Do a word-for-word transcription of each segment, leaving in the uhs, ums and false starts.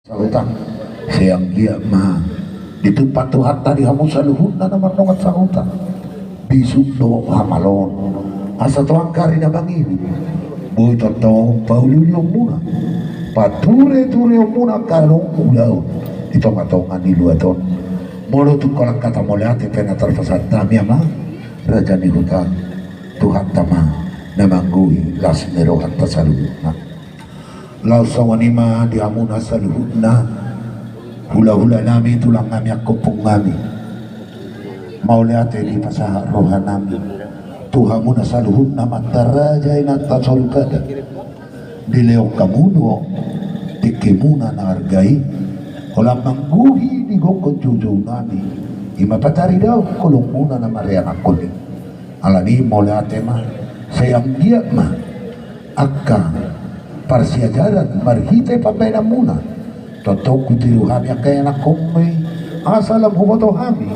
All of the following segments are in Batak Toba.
Sahuta, sai anggiat ma ditumpak Tuhanta di hamu saluhutna na mardongan sahuta bisuk dohot hamaloon, asa tu angka ari na mangihut boi tongtong pauliulionmuna, paturetureonmuna angka na adong ulaon di tongatonga ni luat on. Molo tung holan hata mauliate pe na tarpasahat hami, Amang Raja ni Huta, Tuhanta ma na manggohi las ni rohanta saluhutna. Laos songon i ma di hamuna saluhutna, hulahulanami, tulangnami, angka ompungnami. Mauliate dipasahat rohanami tu hamuna saluhutna, amanta raja, inanta soripada. Dilehon hamu do tingkimuna na arga i, holan manggohi di gokhon joujounami, i ma pataridahon holongmuna na marianakhon i. Alani i mauliate ma, sai anggiat ma angka parsiajaran marhite pambahenanmuna tongtong hutiru hami angka ianakhonmu i, asa lam huboto hami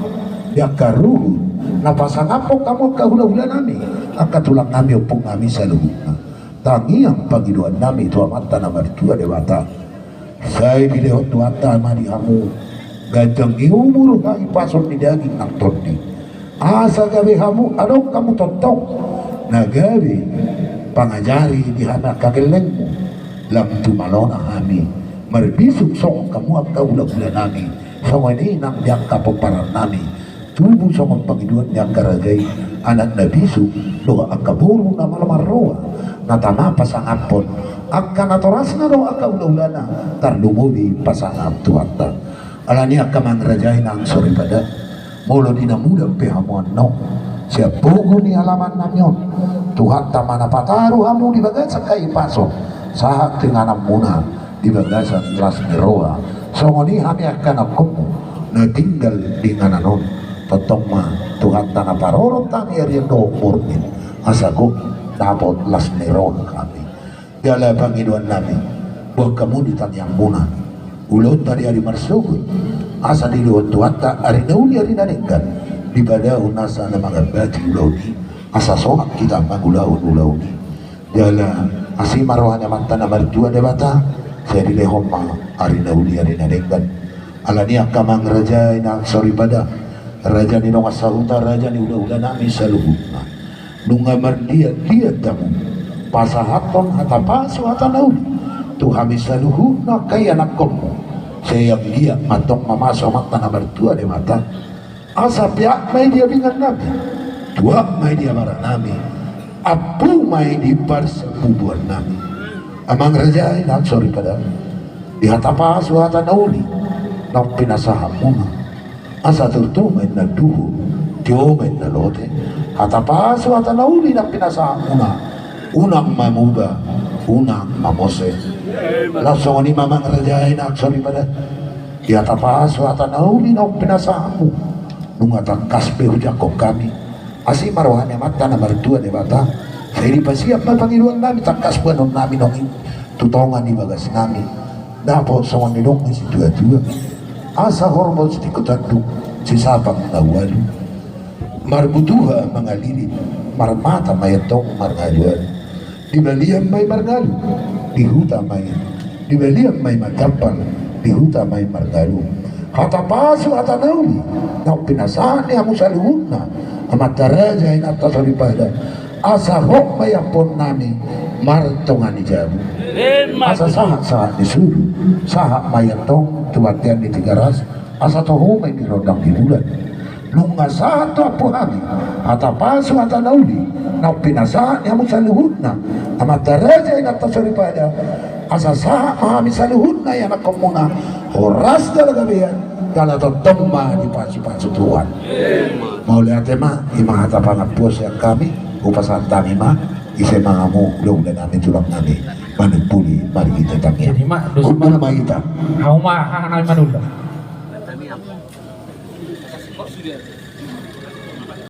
di angka ruhut na pasangaphon hamu angka hulahulanami, angka tulangnami, ompungnami saluhutna. Tangiang pangidoannami tu Amanta na martua Debata, sai dilehon Tuhanta ma di hamu ganjang ni umur, hahipason ni daging nang tondi, asa gabe hamu, adong hamu tongtong na gabe pangajari di hami angka gellengmu, lam tumalona hami marbisuk songon hamu angka hulahulanami, songon i nang di angka pomparangnami, tubu songon pangidoan ni angka raja i, anak na bisuk dohot angka boru na malo marroha, na tama pasangaphon angka natorasna dohot angka hulahulana, tarlumobi pasangap Tuhanta. Alani i angka amang raja, inang soripada, molo di na muda pe hamu annon sian pogu ni alamannami on, Tuhanta ma na pataru hamu di bagasan hahipason sahat tu ingananmuna di bagasan las ni roha. Songon i hami angka ianakhonmu na tinggal di inganan on, tongtong ma Tuhanta na parorot hami arian dohot borngin, asa gok dapot las ni roha hami. Jala pangidoannami, boan hamu di tangiangmuna ulaonta di ari marsogot, asa dilehon Tuhanta ari na uli, ari na denggan, dipadao nasa na mangambati ulaon i, asa sonang hita mangulahon ulaon i. Jala asi ma roha ni Amanta na martua Debata, sai dilehon ma ari na uli, ari na denggan. Alani i angka amang raja, inang soripada, raja ni dongan sahuta, raja ni hulahulanami saluhutna, nunga marliatliat hamu pasahathon hata pasu, hata na uli tu hami saluhutna angka ianakhonmu, sai anggiat ma tong mamasu Amanta na martua Debata, asa peak ma i di abingannami, tuak ma i di abaranami, ampu ma i di parsabubuannami. Amang raja, inang soripada, di hata pasu, hata na uli naung pinasahatmuna, asa turtu ma inna duhut, tio ma inna lote, hata pasu, hata na uli naung pinasahatmuna, unang ma muba, unang ma mose. Laos songon i ma amang raja, inang soripada, di hata pasu, hata na uli naung pinasahatmu, nunga tangkas pe hujangkon hami. Asi ma roha ni Amanta na martua Debata, sai dipasiat ma pangidoannami, tangkas boanonnami nangkin tu tonga ni bagasnami, dapot songon nidok ni situatua, asa horbo sitingko tanduk, sisapang na ualu. Marbutuha mangalilit, marmata ma i antong marngalualu. Di balian ma i marngalu, di huta ma i, di balian ma i margampal, di huta ma i marngalu. Hata pasu, hata na uli naung pinasahat ni hamu saluhutna, amanta raja, inanta soripada, asa hot ma i ampuonnami martonga ni jabu. Asa sahatsahat ni solu, sahat ma i antong tu bontean ni Tigaras, asa toho ma i di rondang ni bulan. Nunga sahat tu ampuhami hata pasu, hata na uli naung pinasahat ni hamu saluhutna, amanta raja, inanta soripada, asa sahat ma hami saluhutna ianakhonmuna horas jala gabean, jala tongtong ma dipasupasu Tuhan. Mauliate ma, i ma hata pangampuon sian hami, hupasahat hami ma, ise ma hamu hulahulanami, tulangnami, manimpuli marhite tangiang. Jadi ma, dos ma. Hundul ma hita. Hamu ma, haha nami manunda.